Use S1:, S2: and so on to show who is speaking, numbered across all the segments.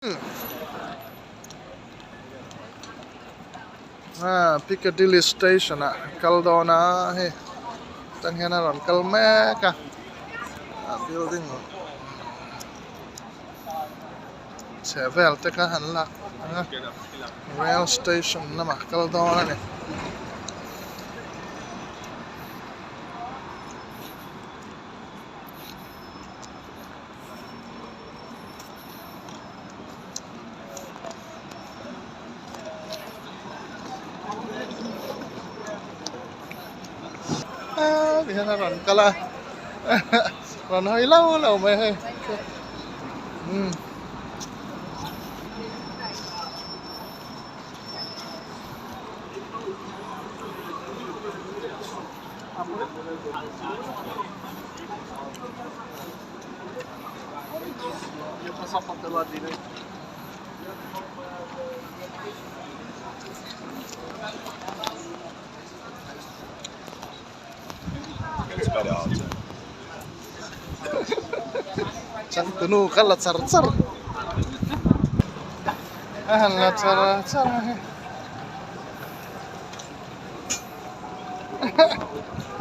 S1: Ah Piccadilly station ah kal dawn a hei tang hian a rawn kal mek a a building chheh vel te kha han lak ang a rail station lamah kal dawn a ni. Ti hian a rawn kal a rawn hawi lo lo mai hei umm. Changtunu kha la char char a han la char char a hei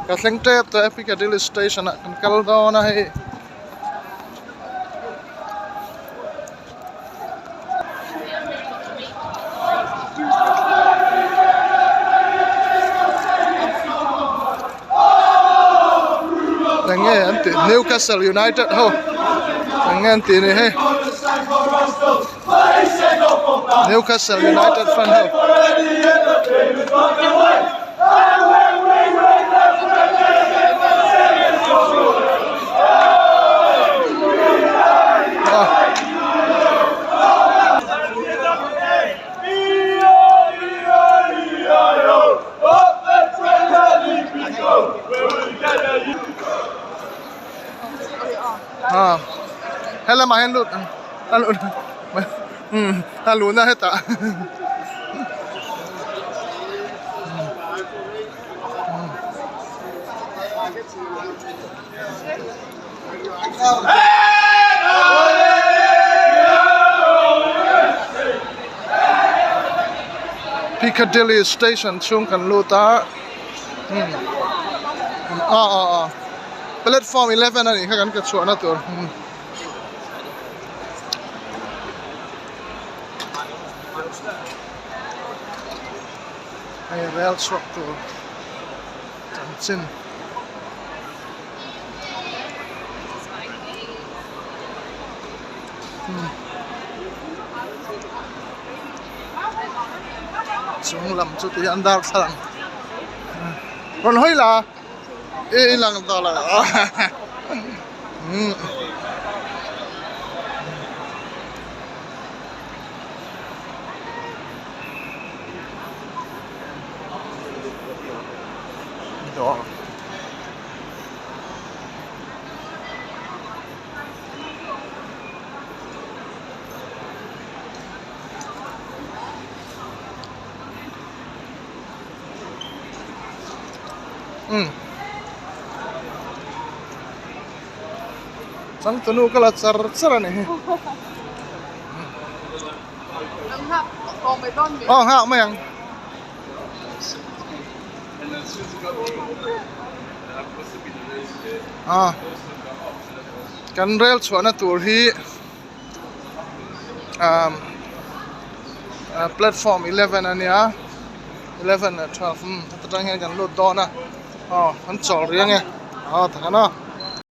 S1: ka thleng tep tawh e Piccadilly station ah kan kal dawn a hei. Eng nge an tih Newcastle United ho eng nge an tih ni hei Newcastle United fan ho. Helamah hian lut a luh a luhna hetah. Piccadilly station chhung kan lut a umm aw aw aw platform 11 a nih kha kan ka chhuahna tur. Hei rel chhuak tur chanchin. Chung lam chu ti hian darthlalang rawn hawi la i lang tawh lo umm. Dawr. Umm. Changtunu ka la char char a ni hi. Aw nghak mai ang. Ah kan rel chhuahna tur hi ah platform 11 a nia 11 leh 12 umm heta tang hian kan lut dawn a aw an chawl riang e aw takhan aw.